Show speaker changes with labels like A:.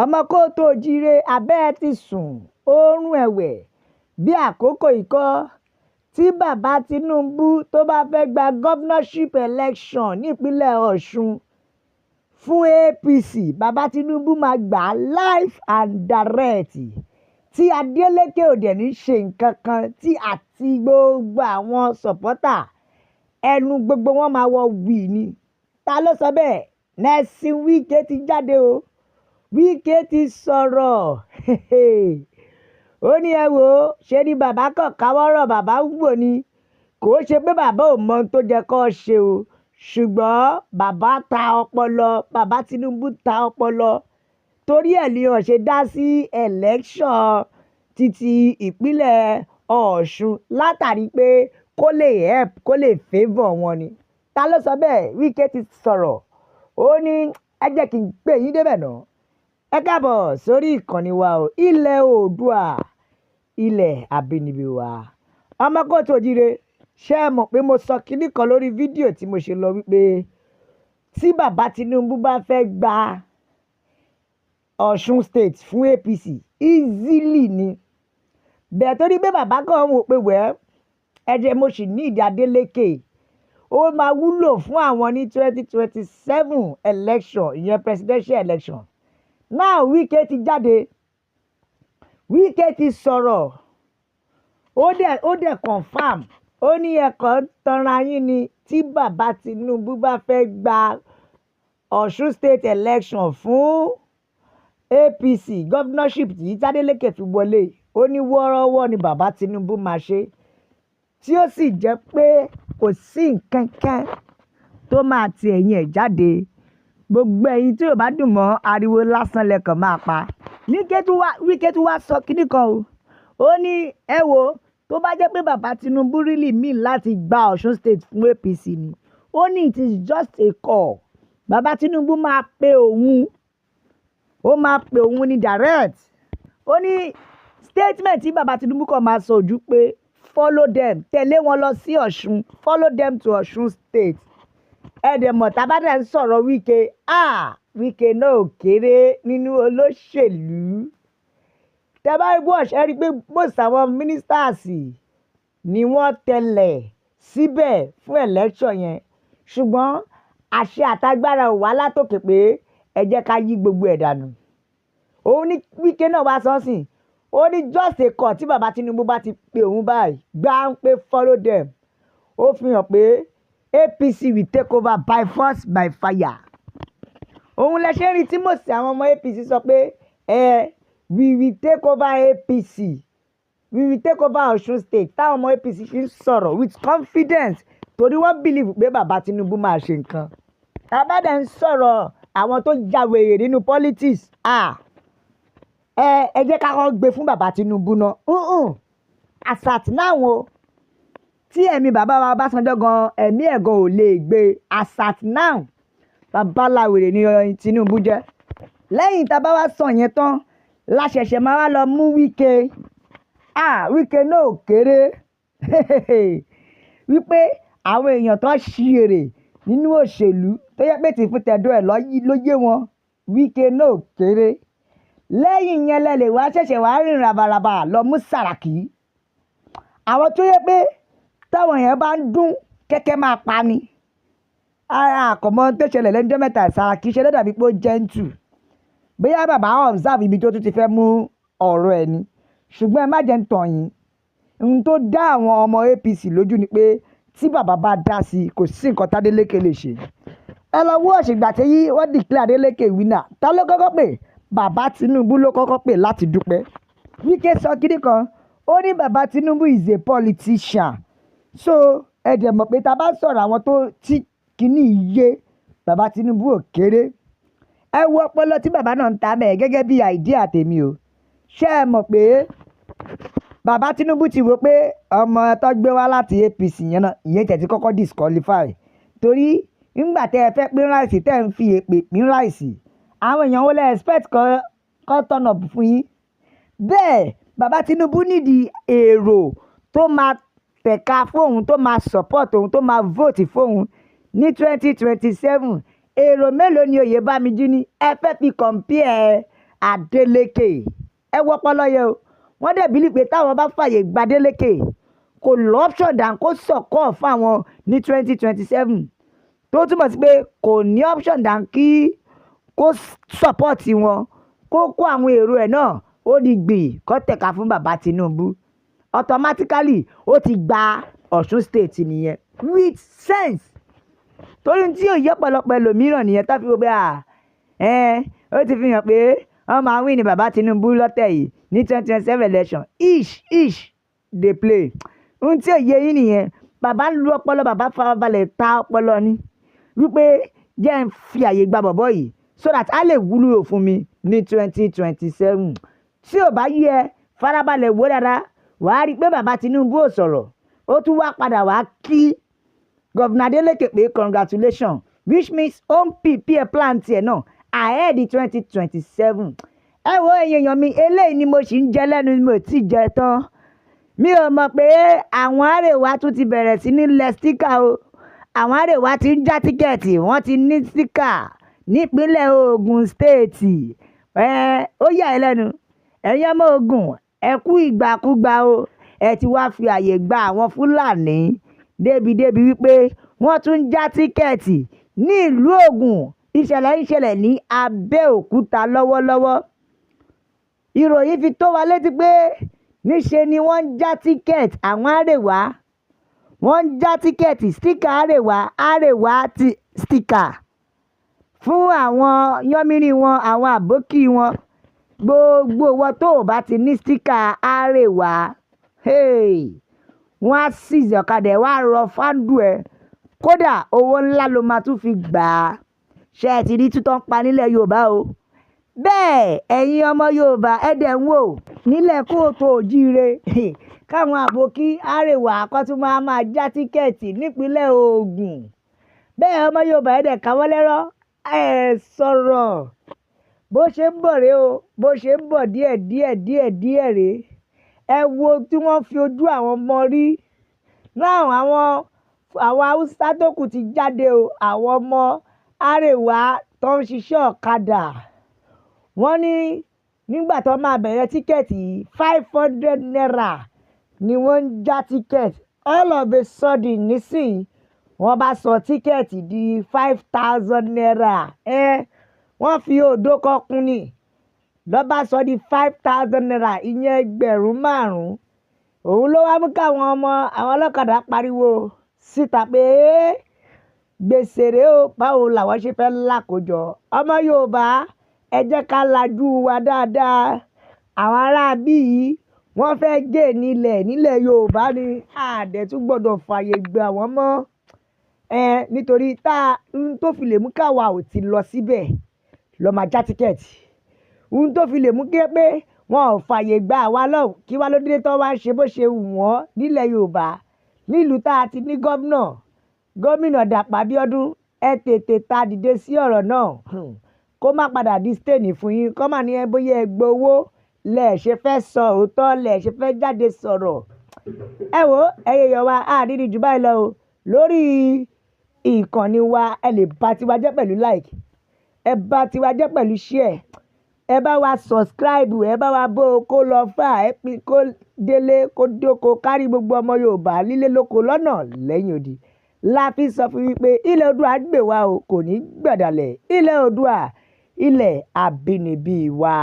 A: Ọmọ káàárọ̀ oòjíire, abẹ́ ẹ ti sùn oorun ẹ̀wẹ̀ bí àkókò ikọ̀ tí Bàbá Tinubu tó bá fẹ́ gba governorship election nípínlẹ̀ Ọ̀ṣun fún APC, Bàbá Tinubu máa gbà á live and direct, tí Adeleke ò dẹ̀ ní ṣe nǹkan kan, tí àti gbogbo àwọn supporter ẹnu gbogbo wọn máa wọ wí ni. Ta ló sọ bẹ́ẹ̀? Nyesom Wike ti jáde o. Wike ti sọ̀rọ̀. Ó ní, ẹ wò ó, ṣe ni bàbá kàn káwọ́rọ̀, bàbá ń wò ni. Kò ṣe pé bàbá ò mọ ohun tó jẹ́ kó ṣe o, ṣùgbọ́n bàbá ta ọpọlọ, bàbá Tinubu ta ọpọlọ, torí ẹ̀ ni wọ́n ṣe dá sí election títí ìpínlẹ̀ Ọ̀ṣun, látàrí pé kó lè help, kó lè favour wọn ni. Ta ló sọ bẹ́ẹ̀? Wike ti sọ̀rọ̀. Ó ní ẹ jẹ́ kí n gbé yín débẹ̀ náà. Ẹ káàbọ̀ sórí ìkànnì wa o, Ilẹ̀ Oòduà, ilẹ̀ àbínibí wa. Ọmọ káàárọ̀ oòjíire, ṣé ẹ mọ̀ pé mo sọ kinní kan lórí fídíò tí mo ṣe lọ wípé tí bàbá Tinubu bá fẹ́ gba Ọ̀ṣun State fún APC, easily ni bẹ́ẹ̀, torí pé bàbá kan wò pé wẹ́ ẹ jẹ́ mo sì ní ìdí Adeleke, ó máa wúlò fún àwọn ní 2027 election, ìyẹn presidential election. Now, Wike ti jáde, Wike ti sọ̀rọ̀, ó dẹ̀ confirm. Ó ní ẹ̀kọ́ ń tanra yín ni. Tí bàbá Tinubu bá fẹ́ gba Ọ̀ṣun State election fún APC, governorship yìí tí Adeleke fi wọlé, ó ní wọ́ọ́rọ́wọ́ ni bàbá Tinubu máa ṣe, tí ó sì jẹ́ pé kò sí nǹkan kan tó máa ti ẹ̀yìn ẹ̀ jáde. Gbogbo ẹ̀yin tí ò bá dùn mọ́, ariwo lásán lẹ́kàn máa pa. Wike tún wá sọ kinní kan o. Ó ní ẹ wo, tó bá jẹ́ pé bàbá Tinubu really mean láti gba Ọ̀ṣun State fún APC ni, ó ní it is just a call. Bàbá Tinubu máa pe òun, ó máa pe òun ní direct. Ó ní statement tí bàbá Tinubu kàn máa sọ ojú pé follow them, tẹ̀lé wọn lọ sí Ọ̀ṣun, follow them to Ọ̀ṣun State. Ẹ dẹ̀ mọ̀, tá bá dẹ̀ ń sọ̀rọ̀ Wike, ah, Wike náà ò kéré nínú olóṣèlú. Tẹ bá watch, ẹ rí i pé most àwọn ministers ni wọ́n tẹ̀lẹ̀ síbẹ̀ fún election yẹn, ṣùgbọ́n àṣẹ àtagbára ò wá látòkè pé ẹ jẹ́ ká yí gbogbo ẹ̀ dànù. Òun ní Wike náà wá sọ́sìn. Ó ní just a call, tí bàbá Tinubu bá ti pe òun báyìí gbá ń pé follow them, ó fi hàn pé APC will take over by force, by fire. Òun lẹ ṣe ń rí tí most àwọn ọmọ APC sọ pé ẹ we will take over APC, we will take over Ọ̀ṣun State. Táwọn ọmọ APC ṣe ń sọ̀rọ̀ with confidence, torí wọ́n believe pé bàbá Tinubu máa ṣe nǹkan. Tá a bá dẹ̀ ń sọ̀rọ̀ àwọn tó ya wèrè nínú politics, ah, ẹ jẹ́ ká kọ́ gbé fún bàbá Tinubu náà. As at now o, tí ẹ̀mí bàbá wa Ọbásanjọ́ gan, ẹ̀mí ẹ̀ gan ò lè gbé. As at now, babaláwèrè ni Tinubu jẹ́. Lẹ́yìn tá a bá wá sọ yẹn tán, la ṣẹ̀ṣẹ̀ máa wá lọ mú Wike. Ah, Wike náà ò kéré, wípé àwọn èèyàn tó ṣí èrè nínú òṣèlú tó yẹ pé tí fún tẹ̀dọ̀ ẹ̀ ló yé wọn, Wike náà ò kéré. Lẹ́yìn yẹn lẹ lè wá ṣẹ̀ṣẹ̀ wá rìn ràbàràbà lọ mú Sàràkí, àwọn tó yẹ pé táwọn èèyàn bá ń dún kẹ́kẹ́ máa pa ni. Ara àkọ́mọ́ tó ṣẹlẹ̀ lẹ́jọ́ mẹ́ta, Sàràkí ṣe ló dàbí pé ó gentle, bóyá bàbá observe ibi tó tún ti fẹ́ mú ọ̀rọ̀ ẹ̀ ni. Ṣùgbọ́n ẹ má jẹ́ ń tàn yín, ohun tó dá àwọn ọmọ APC lójú ni pé tí bàbá bá dá sí i, kò sí nǹkan tádélékè lè ṣe. Ẹ lọ wú ọ̀ṣìgbà tí wọ́n declare Adeleke winner, ta ló kọ́kọ́ pè? Bàbá Tinubu ló kọ́kọ́ pè láti dúpẹ́. Wike sọ kíní kan. Ó ní bàbá Tinubu is a politician, so ẹ dẹ̀ mọ̀ pé tá a bá sọ̀rọ̀ àwọn tó tí kíní yé, bàbá Tinubu ò kéré. Ẹ wo ọpọlọ tí bàbá náà ń ta mẹ́ẹ̀ gẹ́gẹ́ bí idea tèmi o. Ṣé ẹ mọ̀ pé bàbá Tinubu ti wò pé ọmọ tó gbé wá láti APC yẹn náà, ìyẹn tẹ̀ ti kọ́kọ́ disqualify, torí nígbà tẹ́ ẹ fẹ́ pín rice, tẹ́ ẹ ń fi èpè pín rice, àwọn èèyàn wo lẹ expect kọ́ turn up fún yín? Bẹ́ẹ̀ bàbá Tinubu nídìí èrò tó máa tẹ̀ka fóun, tó máa support òun, tó máa vote fóun ní 2027. Èrò mélòó ni Oyèbámijí ní ẹ fẹ́ fi compare? Adeleke. Ẹ wọ́ ọpọlọ yẹn o. Wọ́n dẹ̀ believe pé táwọn bá fàyè gba Adeleke, kò l'option than kó sọ̀kọ́ fáwọn ní 2027, tó túmọ̀ sí pé kò ní option than kí kó support wọn, kó kó àwọn èrò ẹ̀ náà, ó di gbì kó tẹ̀ka fún bàbá Tinubu. Automatically, ó ti gba Ọ̀ṣun State nìyẹn with sense, torí tí yóò yẹ ọ̀pọ̀lọpọ̀ ẹlòmíràn nìyẹn tá fi gbogbo à ẹ̀. Ó ti fi hàn pé wọ́n máa win ní bàbá Tinubu lọ́tẹ̀ yìí ní 2027 election. Ish ish dey play. Ohun tí ò yé yín nìyẹn. Bàbá ń lu ọpọlọ, bàbá farabalẹ̀ ta ọpọlọ ni wípé jẹ́ ń fi àyè gba bọ̀bọ̀ yìí so that a lè wúlò fún mi ní 2027. Tí ò bá yẹ, farabalẹ̀ wò dáadáa, wàá rí i pé bàbá Tinubu ò sọ̀rọ̀. Ó tún wá padà wá kí Governor Adeleke pé congratulations, which means ó ń prepare plan tiẹ̀ náà ahead 2027. Ẹ wo, ẹ̀yin èèyàn mi, eléyìí ni mo sì ń jẹ lẹ́nu, mi ò tí ì jẹ tán. Mi ò mọ̀ pé àwọn Àrèwá tún ti bẹ̀rẹ̀ sí ní lẹ sticker o. Àwọn Àrèwá ti ń já ticket, wọ́n ti ní sticker nípínlẹ̀ Ogun State. Ẹ ó yà ẹ́ lẹ́nu. Ẹ̀yin ọmọ Ògùn, ẹ kú ìgbàkúgbà o. Ẹ ti wá fi àyè gba àwọn Fúlàní débi-débi wípé wọ́n tún ń já ticket ní ìlú Ògùn. Ìṣẹ̀lẹ̀ ń ṣẹlẹ̀ ní Abẹ́òkúta lọ́wọ́lọ́wọ́. Ìròyìn fi tó wa létí pé níṣe ni wọ́n ń já ticket. Àwọn Àrèwá, wọ́n ń já ticket, sticker Àrèwá, Àrèwá ti sticker fún àwọn yánmírí wọn, àwọn àbókí wọn. Gbogbo wọn tó o bá ti ní sticker Àrèwá, hey, wọ́n á seize ọ̀kadà ẹ̀, wọ́n á rọ fáńdù ẹ̀. Kódà owó ńlá ló máa tún fi gbà á. Ṣé ẹ ti rí tútọ́ ń pa nílẹ̀ Yorùbá o? Bẹ́ẹ̀ ẹ̀yin ọmọ Yorùbá, ẹ dẹ̀ ń wò nílẹ̀ kóòtù òjíire káwọn àbókí Àrèwá kó tún máa máa já ticket nípínlẹ̀ Ògùn. Bẹ́ẹ̀ ọmọ Yorùbá, ẹ dẹ̀ káwọ́ lẹ́rọ́, ẹ sọ̀rọ̀. Bó ṣe ń bọ̀ rèé o, bó ṣe ń bọ̀ díẹ̀ díẹ̀ díẹ̀ díẹ̀ rèé. Ẹ wo tí wọ́n fi ojú àwọn ọmọ rí náà. Àwọn Haúsá tó kù ti jáde o. Àwọn ọmọ Àrèwá tó ń ṣiṣẹ́ ọ̀kadà, wọ́n ní nígbà tó máa bẹ̀rẹ̀ ticket, ₦500 ni wọ́n ń já ticket. All of a sudden, nísìnyí, wọ́n bá sọ ticket di ₦5,000. Ẹ wọ́n fi òdo kan kún ni lọ́ bá sọ di ₦5,000, ìyẹn 5,000. Òun ló wá mú káwọn ọmọ àwọn ọlọ́kadà pariwo síta pé gbèsè rèé o, báwo làwọn ṣe fẹ́ lákòjọ? Ọmọ Yorùbá, ẹ jẹ́ ká lajú wa dáadáa. Àwọn aráabí yìí, wọ́n fẹ́ gé nílẹ̀ nílẹ̀ Yorùbá ni. Àdẹ̀tún gbọ́dọ̀ fààyè gbà wọ́n mọ́ ẹ, nítorí tá ń tó fi lè mú káwa ò ti lọ síbẹ̀ lọ máa já ticket, ohun tó fi lè mú kí pé wọn ò fààyè gba àwa lọ́hùn, kí wá ló dé tó wá ń ṣe bó ṣe wù wọ́n nílẹ̀ Yorùbá, nílùú tá a ti ní gómìnà, Gómìnà Dàpọ̀ Abíọ́dún? Ẹ tètè ta dìde sí ọ̀rọ̀ náà, kó má padà di stain fún yín, kó má ní ẹ bóyá ẹ gbowó lẹ̀ ṣe fẹ́ sọ òótọ́, lẹ̀ ṣe fẹ́ jáde sọ̀rọ̀. Ẹ wo, ẹyẹ yọ wa, a nídìí jù báyìí lọ o lórí ìkànnì wa. Ẹ lè bá tiwa jẹ́ pẹ̀lú like, ẹ bá tiwa jẹ́ pẹ̀lú share, ẹ bá wa subscribe, ẹ bá wa bó o kó lọ fà, ẹ pín kó délé kó dóko kárí gbogbo ọmọ Yorùbá lílé lóko lọ́nà lẹ́yìn odi. La fi sọ fún wípé ilẹ̀ Oòduà gbè wá o, kò ní gbẹ̀dàlẹ̀. Ilẹ̀ Oòduà, ilẹ̀ àbínibí wa.